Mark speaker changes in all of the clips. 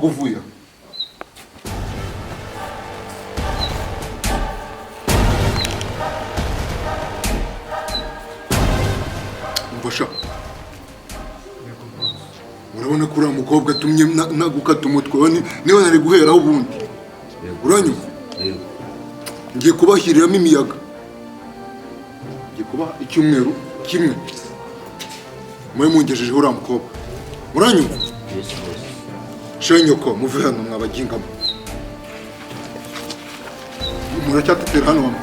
Speaker 1: Mukobwa uvuye aha. Umva sha, urabona ko uriya mukobwa atumye nagukata umutwe we, niwe nari guheraho ubundi. Uranyumva? Ngiye kubashyiriramo imiyaga, ngiye kubaha icyumweru kimwe mube mungejejeho uriya mukobwa. Muranyumva? Shenyoko, muve hano mwabagingamo, muracyatetera hano bamwe.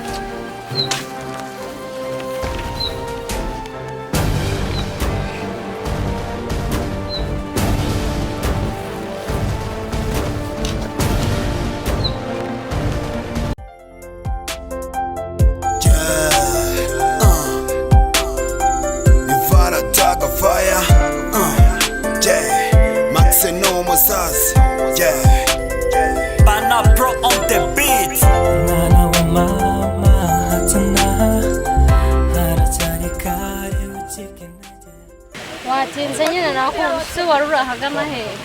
Speaker 2: Ivara taka fire, yeah. Max no musazi, yeah.
Speaker 3: Bana Pro on the beat.
Speaker 4: Mwana wa mama, hatana haracyari kare, ucika intege.
Speaker 5: Watinze nyine, nakumva. Wari uri ahagana hehe?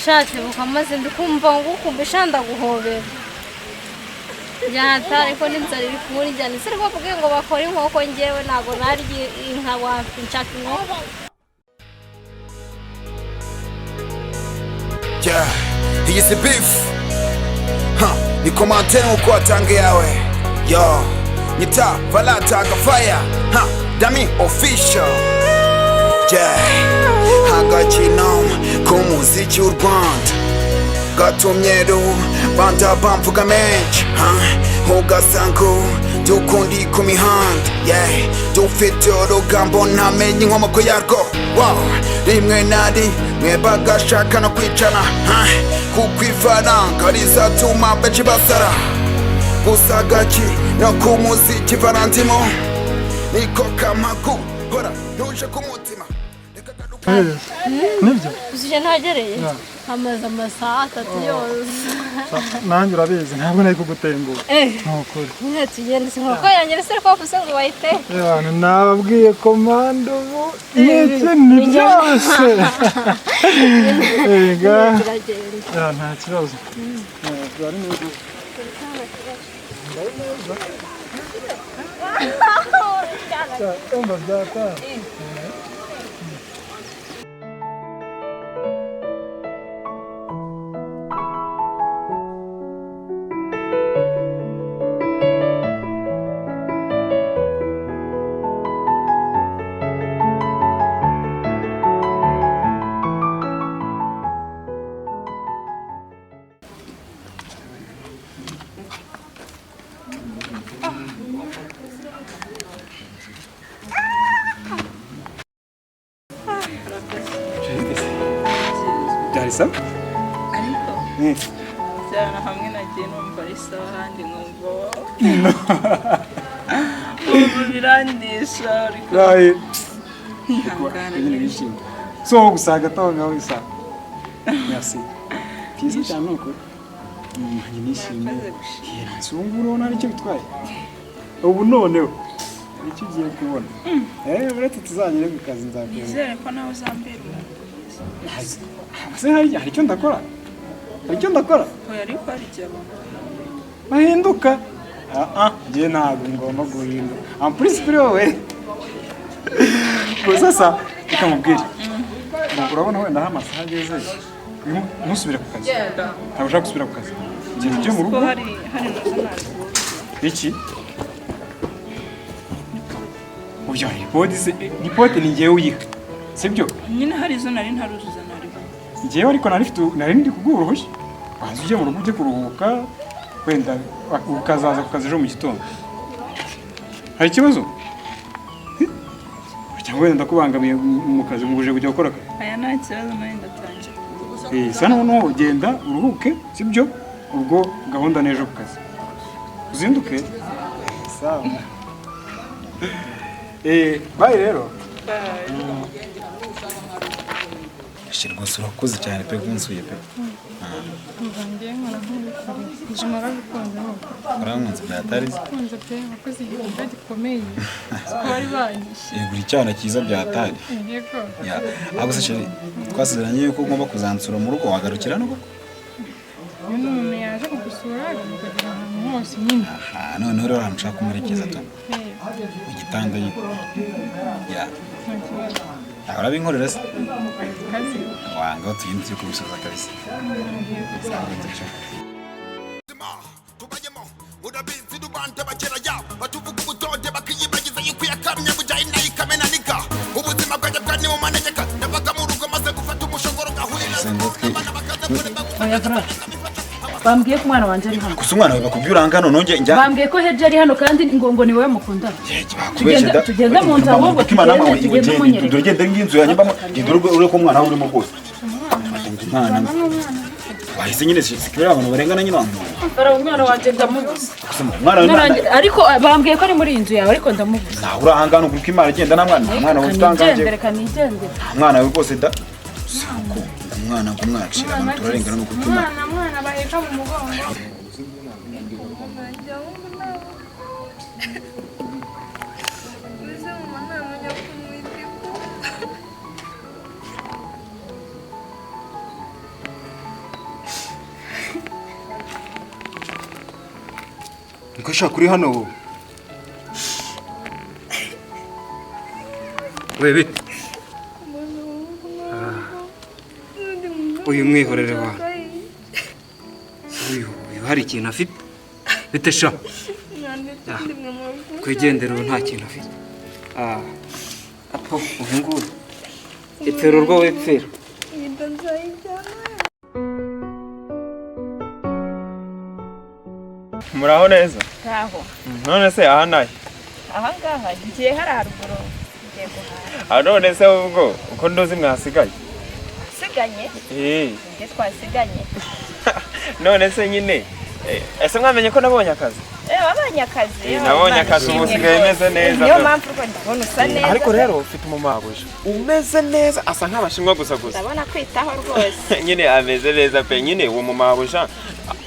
Speaker 5: Shatse maze ndikumva ngukumva ishanda guhobera byata, ariko n'inzara iri kumurya. Ese ariko bakubwiye ngo bakore inkoko, ngewe ntabwo narya inka, wapi, nshaka inkoko.
Speaker 2: Yeah, iyi si beef, huh. Ni commentaire nkuko watanga yawe. Yo, nyita Vala taka fire, huh. Dami official. Yeah, agakino k'umuziki w'u Rwanda gatumye rubanda bamvuga menshi, huh? Ugasanga dukundi ku mihanda, yeah. Dufite urugambo ntamenye inkomoko yarwo, wow. Rimwe na rimwe bagashaka no kwicana, huh? Kuko ifaranga rizatuma benshi basara. Gusa gaki no ku muziki varandimo niko kamagu hora ntuje ku mutima. Reka garuka.
Speaker 6: Nibyo.
Speaker 5: Uzi ntagereye amaze amasaha 3 yose.
Speaker 6: Nanjye urabizi, ntabwo nari kugutenguha. Ni ukuri.
Speaker 5: Nyine tugende, si inkoko yanjye se ko wavuze ngo bayite?
Speaker 6: Abantu nababwiye komanda ubu n'iki ni byose. Ega.
Speaker 5: Turagenda.
Speaker 6: Ya, nta kibazo. Byari neza. Umva byataha.
Speaker 7: Byari sawa.
Speaker 8: Ariko byara hamwe nagiye numva ari sawa, ahandi nkumva ubu birandisha, ariko
Speaker 7: Right.
Speaker 8: nkihangana.
Speaker 7: Nyine bishimye. So gusa hagati aho ngaho isa. Merci. Byiza cyane ni ukuri. Nanjye nishimye.
Speaker 8: Murakoze gushima.
Speaker 7: Si ubu ngubu urabona hari icyo bitwaye. Ubu noneho hari icyo ugiye kubona. Uretse tuzagere ku kazi nzakwereka.
Speaker 8: Nizere ko nawe uzambera umuntu mwiza.
Speaker 7: Se hari icyo ndakora? Hari icyo ndakora?
Speaker 8: Oya, ariko hari igihe abantu
Speaker 7: Bahinduka. Ah ah, njye ntabwo ngomba guhinduka. En plus kuri wowe. Gusa sasa reka nkubwire. Urabona wenda aho amasaha ageze, ntusubire ku kazi. Ntabwo ushaka gusubira ku kazi. Genda ujye mu
Speaker 8: ko
Speaker 7: rugo.
Speaker 8: hari nazo ntabwo.
Speaker 7: Iki? Ubyo ripoti se, ripoti ni njyewe uyiha. Sibyo?
Speaker 8: Nyine hari izo nari ntaruzuza nari.
Speaker 7: Njyewe ariko nari mfite, nari ndi kuguha uruhushya. Waza ujye mu rugo ujye kuruhuka, wenda ukazaza ku kazi ejo mu gitondo. Hari ikibazo? Cyangwa wenda ndakubangamiye mu kazi nguje kujya gukora akazi?
Speaker 8: Aya nta kibazo, nari ndatangira.
Speaker 7: Sa noneho ugenda uruhuke, sibyo? Ubwo gahunda n'ejo ku kazi. Uzinduke? Sawa. Bye rero.
Speaker 9: Ashe rwose urakoze cyane pe kunsuye pe. Ngiye nkora nk'ubikoreye nje narabikunze ahubwo.
Speaker 10: Urankunze byatari?
Speaker 9: Kunze pe, wakoze igikorwa gikomeye siko bari banyishe.
Speaker 10: Yego, uri icyana cyiza byatari.
Speaker 9: Yego.
Speaker 10: Ya, ahubwo se chérie, twasezeranye yuko ugomba kuzansura mu rugo, wagarukira no koko?
Speaker 9: Iyo n'umuntu yaje kugusura agomba ahantu hose nyine.
Speaker 10: Aha, noneho rero ahantu ushaka kumurekeza tu mu gitanda nyine. Ya,
Speaker 9: Nta kibazo.
Speaker 10: ya, urabinkorera se?
Speaker 9: Kazi.
Speaker 10: Wanga tugende tujye kubisoza kabisa.
Speaker 2: Murabizi rubanda bagera batuvuga ubutonde bakiyibagiza yuko yakamye bujayi nayikamena ubuzima bwanjye bwari mu manegeka nabaga mu rugo maze gufata umushogoro gahurira.
Speaker 11: Oya Fara, bambwiye ko umwana wanjye ari hano.
Speaker 10: Gusa umwana wawe bakubwira uranga none njye njya
Speaker 11: Bambwiye ko Heje ari hano kandi ngo ni wowe mukundana.
Speaker 10: Kubeshya da.
Speaker 11: Tugende mu nzu ahubwo, tugende tugende umunyereke.
Speaker 10: Dore genda nginzu yanjye mbamo, genda ure ko umwana wawe urimo rwose. Umwana wahise nyine sikibera abantu barengana nyine wantu.
Speaker 11: Fara, umwana wanjye ndamubuze.
Speaker 10: Gusa umwana wawe
Speaker 11: Umwana wanjye- ariko bambwiye ko ari muri iyi nzu yawe ariko ndamubuze.
Speaker 10: Nawe urahangana ukuri Imana igenda nta mwana, nta mwana wawe utanganje.
Speaker 11: Nigendere kanigendere.
Speaker 10: Nta mwana wawe rwose da. Siko umwana ngo umwana acira abantu turarengana n'ukuri kw'Imana.
Speaker 9: Umwana mwana baheka mu mugongo.
Speaker 12: Niko shaka uri hano wowe. We bite? Uyu mwihorere wawe. Uyu uyu hari ikintu afite? Bite sha? Twigendere ubu nta kintu afite. Ah. Apo uyu nguyu. Ipfira urwo wipfira.
Speaker 13: Muraho neza?
Speaker 8: Ntaho.
Speaker 13: None se aha nahe?
Speaker 8: Aha ngaha ngiye hari haruguru ngiye guhaha.
Speaker 13: Ah, none se ubwo uko ndozi mwasigaye?
Speaker 8: Siganye?
Speaker 13: Eh.
Speaker 8: Nge twasiganye.
Speaker 13: None se nyine ese mwamenye ko nabonye akazi?
Speaker 8: Wabonye akazi.
Speaker 13: Nabonye akazi ubu usigaye meze neza.
Speaker 8: Niyo mpamvu rwo ndabona usa neza.
Speaker 13: Ariko rero ufite umumabuja umeze neza asa nk'abashinwa gusa gusa.
Speaker 8: Ndabona kwitaho rwose.
Speaker 13: Nyine ameze neza pe, nyine uwo mumabuja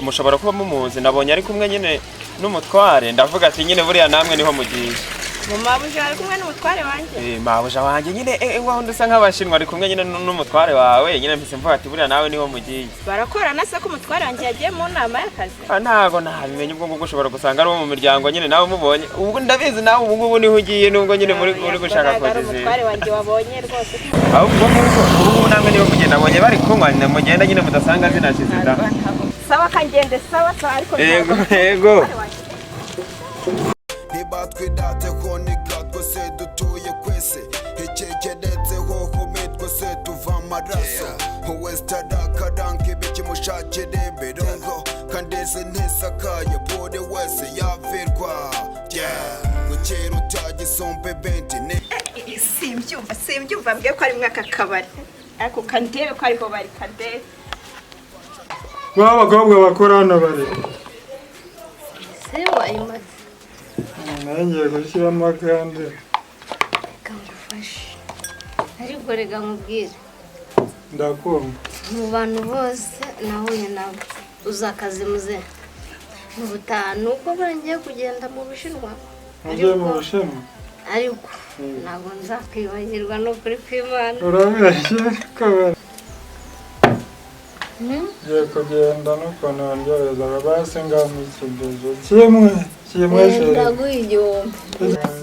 Speaker 13: mushobora kuba mumuzi, nabonye ari kumwe nyine n'umutware, ndavuga ati nyine buriya namwe niho mugiye.
Speaker 8: Mumabuja ari kumwe n'umutware wanjye?
Speaker 13: Mabuja wanjye nyine waho ndusa nk'abashinwa ari kumwe nyine n'umutware wawe, nyine mpise mvuga ati buriya nawe niho mugiye.
Speaker 8: Barakorana se ko umutware wanjye yagiye mu nama y'akazi?
Speaker 13: Ntago nabimenye, ubwo ngubwo ushobora gusanga ari uwo mu miryango nyine nawe umubonye. Ubwo ndabizi nawe ubu ngubu niho ugiye nubwo nyine muri uri gushaka
Speaker 8: Ntabwo ari
Speaker 13: kugeza.
Speaker 8: umutware wanjye wabonye rwose.
Speaker 13: Ahubwo ngubu ubu namwe niho mugenda nabonye bari kunywa mugenda nyine mudasanga zinashize da.
Speaker 8: Sawa kangende sawa sawa ariko
Speaker 13: Yego yego.
Speaker 2: Ntibatwidate ko nika twese dutuye kwese hekekeretseho home twese tuva amaraso wesitarakaranga ibikimushakire birungo kandi izi ntisakaye buri wese yavirwa gukera utagisombe bendi ni
Speaker 8: Simbyumva simbyumva mbwiye ko ari muri aka kabari ariko kandebe ko ariho bari kandebe.
Speaker 6: Ba bakobwa bakora hano bari.
Speaker 5: Se wayimaze.
Speaker 6: Nanjye gushyiramo kandi.
Speaker 5: Reka ngufashe. Ariko reka nkubwire.
Speaker 6: Ndakumva.
Speaker 5: Mu bantu bose nahuye nabo uzakazi muze. Mu butanu uko barangiye kugenda mu Bushinwa.
Speaker 6: Ugiye mu Bushinwa?
Speaker 5: Ariko ntabwo nzakwibagirwa no kuri kw'Imana.
Speaker 6: Urabeshye ko ngiye kugenda n'ukuntu baryohereza basi ngaho mu ikibizo kimwe kimwe
Speaker 5: Ndaguha 1000.